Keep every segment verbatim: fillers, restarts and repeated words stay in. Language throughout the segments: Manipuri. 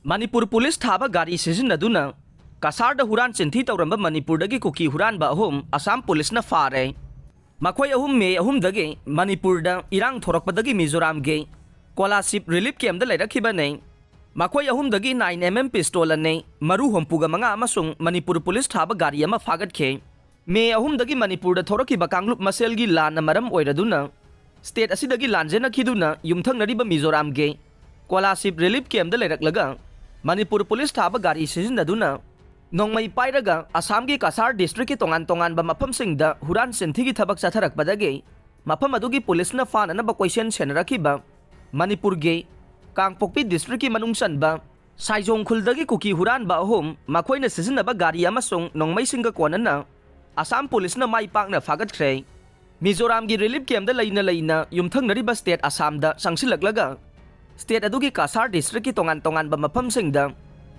ꯃꯅꯤꯄꯨꯔ ꯄꯨꯂꯤꯁ ꯊꯥꯕ ꯒꯥꯔꯤ ꯁꯤꯖꯤꯟꯅꯗꯨꯅ ꯀꯁꯥꯔꯗ ꯍꯨꯔꯥꯟ ꯆꯤꯟꯊꯤ ꯇꯧꯔꯝꯕ ꯃꯅꯤꯄꯨꯔꯗꯒꯤ ꯀꯨꯀꯤ ꯍꯨꯔꯥꯟꯕ ꯑꯍꯨꯝ ꯑꯁꯥꯝ ꯄꯨꯂꯤꯁꯅ ꯐꯥꯔꯦ꯫ ꯃꯈꯣꯏ ꯑꯍꯨꯝ ꯃꯦ ꯑꯍꯨꯝꯗꯒꯤ ꯃꯅꯤꯄꯨꯔꯗ ꯏꯔꯥꯡ ꯊꯣꯔꯛꯄꯗꯒꯤ ꯃꯤꯖꯣꯔꯥꯝꯒꯤ ꯀꯣꯂꯥꯁꯤꯞ ꯔꯤꯂꯤꯐ ꯀꯦꯝꯗ ꯂꯩꯔꯛꯈꯤꯕꯅꯤ꯫ ꯃꯈꯣꯏ ꯑꯍꯨꯝꯗꯒꯤ ꯅꯥꯏꯟ ꯑꯦꯝ ꯑꯦꯝ ꯄꯤꯁꯇꯣꯜ ꯑꯅꯤ, ꯃꯔꯨ ꯍꯨꯝꯐꯨꯒ ꯃꯉꯥ ꯑꯃꯁꯨꯡ ꯃꯅꯤꯄꯨꯔ ꯄꯨꯂꯤꯁ ꯊꯥꯕ ꯒꯥꯔꯤ ꯑꯃ ꯐꯥꯒꯠꯈꯤ꯫ ꯃꯦ ꯑꯍꯨꯝꯗꯒꯤ ꯃꯅꯤꯄꯨꯔꯗ ꯊꯣꯔꯛꯈꯤꯕ ꯀꯥꯡꯂꯨꯞ ꯃꯁꯦꯜꯒꯤ ꯂꯥꯟꯅ ꯃꯔꯝ ꯑꯣꯏꯔꯗꯨꯅ ꯁ꯭ꯇꯦꯠ ꯑꯁꯤꯗꯒꯤ ꯂꯥꯟꯖꯦꯟꯅꯈꯤꯗꯨꯅ ꯌꯨꯝꯊꯪꯅꯔꯤꯕ ꯃꯤꯖꯣꯔꯥꯝꯒꯤ ꯀꯣꯂꯥꯁꯤꯞ ꯔꯤꯂꯤꯐ ꯀꯦꯝꯗ ꯂꯩꯔꯛꯂꯒ ꯃꯅꯤꯄꯨꯔ ꯄꯨꯂꯤꯁ ꯊꯥꯕ ꯒꯥꯔꯤ ꯁꯤꯖꯤꯟꯅꯗꯨꯅ ꯅꯣꯡꯃꯩ ꯄꯥꯏꯔꯒ ꯑꯁꯥꯝꯒꯤ ꯀꯁꯥꯔ ꯗꯤꯁꯇ꯭ꯔꯤꯛꯀꯤ ꯇꯣꯉꯥꯟ ꯇꯣꯉꯥꯟꯕ ꯃꯐꯝꯁꯤꯡꯗ ꯍꯨꯔꯥꯟ ꯆꯤꯟꯊꯤꯒꯤ ꯊꯕꯛ ꯆꯠꯊꯔꯛꯄꯗꯒꯤ ꯃꯐꯝ ꯑꯗꯨꯒꯤ ꯄꯨꯂꯤꯁꯅ ꯐꯥꯅꯅꯕ ꯀꯣꯏꯁꯦꯟ ꯁꯦꯟꯅꯔꯛꯈꯤꯕ ꯃꯅꯤꯄꯨꯔꯒꯤ ꯀꯥꯡꯄꯣꯛꯄꯤ ꯗꯤꯁꯇ꯭ꯔꯤꯛꯀꯤ ꯃꯅꯨꯡ ꯆꯟꯕ ꯁꯥꯏꯖꯣꯡ ꯈꯨꯜꯗꯒꯤ ꯀꯨꯀꯤ ꯍꯨꯔꯥꯟꯕ ꯑꯍꯨꯝ, ꯃꯈꯣꯏꯅ ꯁꯤꯖꯤꯟꯅꯕ ꯒꯥꯔꯤ ꯑꯃꯁꯨꯡ ꯅꯣꯡꯃꯩꯁꯤꯡꯒ ꯀꯣꯟꯅꯅ ꯑꯁꯥꯝ ꯄꯨꯂꯤꯁꯅ ꯃꯥꯏ ꯄꯥꯛꯅ ꯐꯥꯒꯠꯈ꯭ꯔꯦ꯫ ꯃꯤꯖꯣꯔꯥꯝꯒꯤ ꯔꯤꯂꯤꯐ ꯀꯦꯝꯗ ꯂꯩꯅ ꯂꯩꯅ ꯌꯨꯝꯊꯪꯅꯔꯤꯕ ꯁ꯭ꯇꯦꯠ ꯑꯁꯥꯝꯗ ꯆꯪꯁꯤꯜꯂꯛꯂꯒ ꯁ꯭ꯇꯦꯠ ꯑꯗꯨꯒꯤ ꯀꯁꯥꯔ ꯗꯤꯁꯇ꯭ꯔꯤꯛꯀꯤ ꯇꯣꯉꯥꯟ ꯇꯣꯉꯥꯟꯕ ꯃꯐꯝꯁꯤꯡꯗ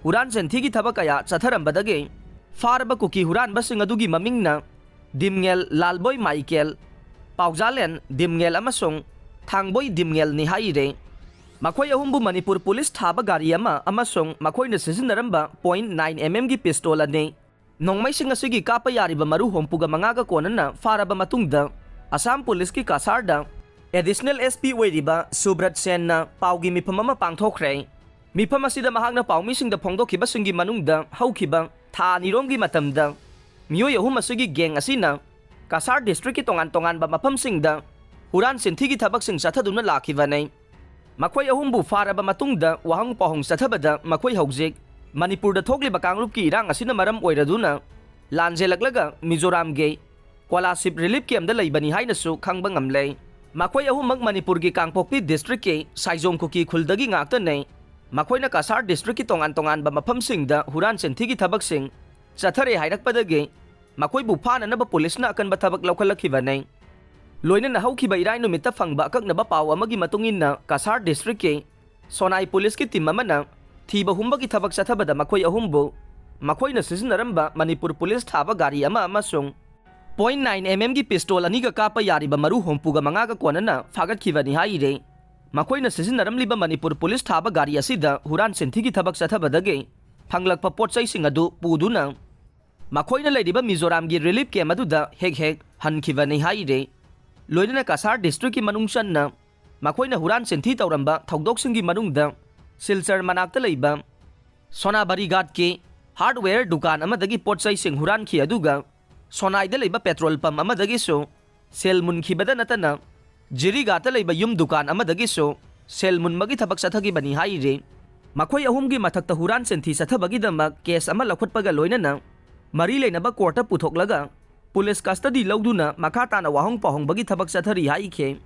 ꯍꯨꯔꯥꯟ ꯆꯤꯟꯊꯤꯒꯤ ꯊꯕꯛ ꯀꯌꯥ ꯆꯠꯊꯔꯝꯕꯗꯒꯤ ꯐꯥꯔꯕ ꯀꯨꯀꯤ ꯍꯨꯔꯥꯟꯕꯁꯤꯡ ꯑꯗꯨꯒꯤ ꯃꯃꯤꯡꯅ ꯗꯤꯝꯉꯦꯜ ꯂꯥꯜꯕꯣꯏ ꯃꯥꯏꯀꯦꯜ, ꯄꯥꯎꯖꯥꯂꯦꯟ ꯗꯤꯝꯉꯦꯜ ꯑꯃꯁꯨꯡ ꯊꯥꯡꯕꯣꯏ ꯗꯤꯝꯉꯦꯜꯅꯤ ꯍꯥꯏꯔꯦ꯫ ꯃꯈꯣꯏ ꯑꯍꯨꯝꯕꯨ ꯃꯅꯤꯄꯨꯔ ꯄꯨꯂꯤꯁ ꯊꯥꯕ ꯒꯥꯔꯤ ꯑꯃ ꯑꯃꯁꯨꯡ ꯃꯈꯣꯏꯅ ꯁꯤꯖꯤꯟꯅꯔꯝꯕ ꯄꯣꯏꯟ ꯅꯥꯏꯟ ꯑꯦꯝ ꯑꯦꯝꯒꯤ ꯄꯤꯁꯇꯣꯜ ꯑꯅꯤ, ꯅꯣꯡꯃꯩꯁꯤꯡ ꯑꯁꯤꯒꯤ ꯀꯥꯞꯄ ꯌꯥꯔꯤꯕ ꯃꯔꯨ ꯍꯨꯝꯐꯨꯒ ꯃꯉꯥꯒ ꯀꯣꯟꯅꯅ ꯐꯥꯔꯕ ꯃꯇꯨꯡꯗ ꯑꯁꯥꯝ ꯄꯨꯂꯤꯁꯀꯤ ꯀꯁꯥꯔꯗ ꯑꯦꯗꯤꯁꯅꯦꯜ ꯑꯦꯁ ꯄꯤ ꯑꯣꯏꯔꯤꯕ ꯁꯨꯕ꯭ꯔꯠ ꯁꯦꯟꯅ ꯄꯥꯎꯒꯤ ꯃꯤꯐꯝ ꯑꯃ ꯄꯥꯡꯊꯣꯛꯈ꯭ꯔꯦ꯫ ꯃꯤꯐꯝ ꯑꯁꯤꯗ ꯃꯍꯥꯛꯅ ꯄꯥꯎꯃꯤꯁꯤꯡꯗ ꯐꯣꯡꯗꯣꯛꯈꯤꯕꯁꯤꯡꯒꯤ ꯃꯅꯨꯡꯗ ꯍꯧꯈꯤꯕ ꯊꯥ ꯑꯅꯤꯔꯣꯝꯒꯤ ꯃꯇꯝꯗ ꯃꯤꯑꯣꯏ ꯑꯍꯨꯝ ꯑꯁꯤꯒꯤ ꯒꯦꯡ ꯑꯁꯤꯅ ꯀꯁꯥꯔ ꯗꯤꯁꯇ꯭ꯔꯤꯛꯀꯤ ꯇꯣꯉꯥꯟ ꯇꯣꯉꯥꯟꯕ ꯃꯐꯝꯁꯤꯡꯗ ꯍꯨꯔꯥꯟ ꯆꯤꯟꯊꯤꯒꯤ ꯊꯕꯛꯁꯤꯡ ꯆꯠꯊꯗꯨꯅ ꯂꯥꯛꯈꯤꯕꯅꯤ꯫ ꯃꯈꯣꯏ ꯑꯍꯨꯝꯕꯨ ꯐꯥꯔꯕ ꯃꯇꯨꯡꯗ ꯋꯥꯍꯪ ꯄꯥꯎꯍꯪ ꯆꯠꯊꯕꯗ ꯃꯈꯣꯏ ꯍꯧꯖꯤꯛ ꯃꯅꯤꯄꯨꯔꯗ ꯊꯣꯛꯂꯤꯕ ꯀꯥꯡꯂꯨꯞꯀꯤ ꯏꯔꯥꯡ ꯑꯁꯤꯅ ꯃꯔꯝ ꯑꯣꯏꯔꯗꯨꯅ ꯂꯥꯟꯖꯦꯜꯂꯛꯂꯒ ꯃꯤꯖꯣꯔꯥꯝꯒꯤ ꯀꯣꯂꯥꯁꯤꯞ ꯔꯤꯂꯤꯐ ꯀꯦꯝꯗ ꯂꯩꯕꯅꯤ ꯍꯥꯏꯅꯁꯨ ꯈꯪꯕ ꯉꯝꯂꯦ꯫ ꯃꯈꯣꯏ ꯑꯍꯨꯝꯃꯛ ꯃꯅꯤꯄꯨꯔꯒꯤ ꯀꯥꯡꯄꯣꯛꯄꯤ ꯗꯤꯁꯇ꯭ꯔꯤꯛꯀꯤ ꯁꯥꯏꯖꯣꯡ ꯀꯨꯀꯤ ꯈꯨꯜꯗꯒꯤ ꯉꯥꯛꯇꯅꯤ꯫ ꯃꯈꯣꯏꯅ ꯀꯁꯥꯔ ꯗꯤꯁꯇ꯭ꯔꯤꯛꯀꯤ ꯇꯣꯉꯥꯟ ꯇꯣꯉꯥꯟꯕ ꯃꯐꯝꯁꯤꯡꯗ ꯍꯨꯔꯥꯟ ꯆꯤꯟꯊꯤꯒꯤ ꯊꯕꯛꯁꯤꯡ ꯆꯠꯊꯔꯦ ꯍꯥꯏꯔꯛꯄꯗꯒꯤ ꯃꯈꯣꯏꯕꯨ ꯐꯥꯅꯅꯕ ꯄꯨꯂꯤꯁꯅ ꯑꯀꯟꯕ ꯊꯕꯛ ꯂꯧꯈꯠꯂꯛꯈꯤꯕꯅꯤ꯫ ꯂꯣꯏꯅꯅ ꯍꯧꯈꯤꯕ ꯏꯔꯥꯏ ꯅꯨꯃꯤꯠꯇ ꯐꯪꯕ ꯑꯀꯛꯅꯕ ꯄꯥꯎ ꯑꯃꯒꯤ ꯃꯇꯨꯡ ꯏꯟꯅ ꯀꯁꯥꯔ ꯗꯤꯁꯇ꯭ꯔꯤꯛꯀꯤ ꯁꯣꯅꯥꯏ ꯄꯨꯂꯤꯁꯀꯤ ꯇꯤꯝ ꯑꯃꯅ ꯊꯤꯕ ꯍꯨꯝꯕꯒꯤ ꯊꯕꯛ ꯆꯠꯊꯕꯗ ꯃꯈꯣꯏ ꯑꯍꯨꯝꯕꯨ ꯃꯈꯣꯏꯅ ꯁꯤꯖꯤꯟꯅꯔꯝꯕ ꯃꯅꯤꯄꯨꯔ ꯄꯨꯂꯤꯁ ꯊꯥꯕ ꯒꯥꯔꯤ ꯑꯃ ꯑꯃꯁꯨꯡ ꯄꯣꯏꯟ ꯅꯥꯏꯟ ꯑꯦꯝ ꯑꯦꯝꯒꯤ ꯄꯤꯁꯇꯣꯜ ꯑꯅꯤꯒ ꯀꯥꯞꯄ ꯌꯥꯔꯤꯕ ꯃꯔꯨ ꯍꯨꯝꯐꯨꯒ ꯃꯉꯥꯒ ꯀꯣꯟꯅꯅ ꯐꯥꯒꯠꯈꯤꯕꯅꯤ ꯍꯥꯏꯔꯤ꯫ ꯃꯈꯣꯏꯅ ꯁꯤꯖꯤꯟꯅꯔꯝꯂꯤꯕ ꯃꯅꯤꯄꯨꯔ ꯄꯨꯂꯤꯁ ꯊꯥꯕ ꯒꯥꯔꯤ ꯑꯁꯤꯗ ꯍꯨꯔꯥꯟ ꯆꯤꯟꯊꯤꯒꯤ ꯊꯕꯛ ꯆꯠꯊꯕꯗꯒꯤ ꯐꯪꯂꯛꯄ ꯄꯣꯠ ꯆꯩꯁꯤꯡ ꯑꯗꯨ ꯄꯨꯗꯨꯅ ꯃꯈꯣꯏꯅ ꯂꯩꯔꯤꯕ ꯃꯤꯖꯣꯔꯥꯝꯒꯤ ꯔꯤꯂꯤꯐ ꯀꯦꯝ ꯑꯗꯨꯗ ꯍꯦꯛ ꯍꯦꯛ ꯍꯟꯈꯤꯕꯅꯤ ꯍꯥꯏꯔꯦ꯫ ꯂꯣꯏꯅꯅ ꯀꯁꯥꯔ ꯗꯤꯁꯇ꯭ꯔꯤꯛꯀꯤ ꯃꯅꯨꯡ ꯆꯟꯅ ꯃꯈꯣꯏꯅ ꯍꯨꯔꯥꯟ ꯆꯤꯟꯊꯤ ꯇꯧꯔꯝꯕ ꯊꯧꯗꯣꯛꯁꯤꯡꯒꯤ ꯃꯅꯨꯡꯗ ꯁꯤꯜꯆꯔ ꯃꯅꯥꯛꯇ ꯂꯩꯕ ꯁꯣꯅꯥꯕꯔꯤ ꯒꯥꯠꯀꯤ ꯍꯥꯔꯗꯋꯦꯌꯔ ꯗꯨꯀꯥꯟ ꯑꯃꯗꯒꯤ ꯄꯣꯠ ꯆꯩꯁꯤꯡ ꯍꯨꯔꯥꯟꯈꯤ, ꯑꯗꯨꯒ ꯁꯣꯅꯥꯏꯗ ꯂꯩꯕ ꯄꯦꯇ꯭ꯔꯣꯜ ꯄꯝ ꯑꯃꯗꯒꯤꯁꯨ ꯁꯦꯜ ꯃꯨꯟꯈꯤꯕꯗ ꯅꯠꯇꯅ ꯖꯤꯔꯤꯒꯥꯠꯇ ꯂꯩꯕ ꯌꯨꯝ ꯗꯨꯀꯥꯟ ꯑꯃꯗꯒꯤꯁꯨ ꯁꯦꯜ ꯃꯨꯟꯕꯒꯤ ꯊꯕꯛ ꯆꯠꯊꯈꯤꯕꯅꯤ ꯍꯥꯏꯔꯤ꯫ ꯃꯈꯣꯏ ꯑꯍꯨꯝꯒꯤ ꯃꯊꯛꯇ ꯍꯨꯔꯥꯟ ꯆꯤꯟꯊꯤ ꯆꯠꯊꯕꯒꯤꯗꯃꯛ ꯀꯦꯁ ꯑꯃ ꯂꯧꯈꯠꯄꯒ ꯂꯣꯏꯅꯅ ꯃꯔꯤ ꯂꯩꯅꯕ ꯀꯣꯔꯠꯇ ꯄꯨꯊꯣꯛꯂꯒ ꯄꯨꯂꯤꯁ ꯀꯁꯇꯗꯤ ꯂꯧꯗꯨꯅ ꯃꯈꯥ ꯇꯥꯅ ꯋꯥꯍꯪ ꯄꯥꯎꯍꯪꯕꯒꯤ ꯊꯕꯛ ꯆꯠꯊꯔꯤ ꯍꯥꯏꯈꯤ꯫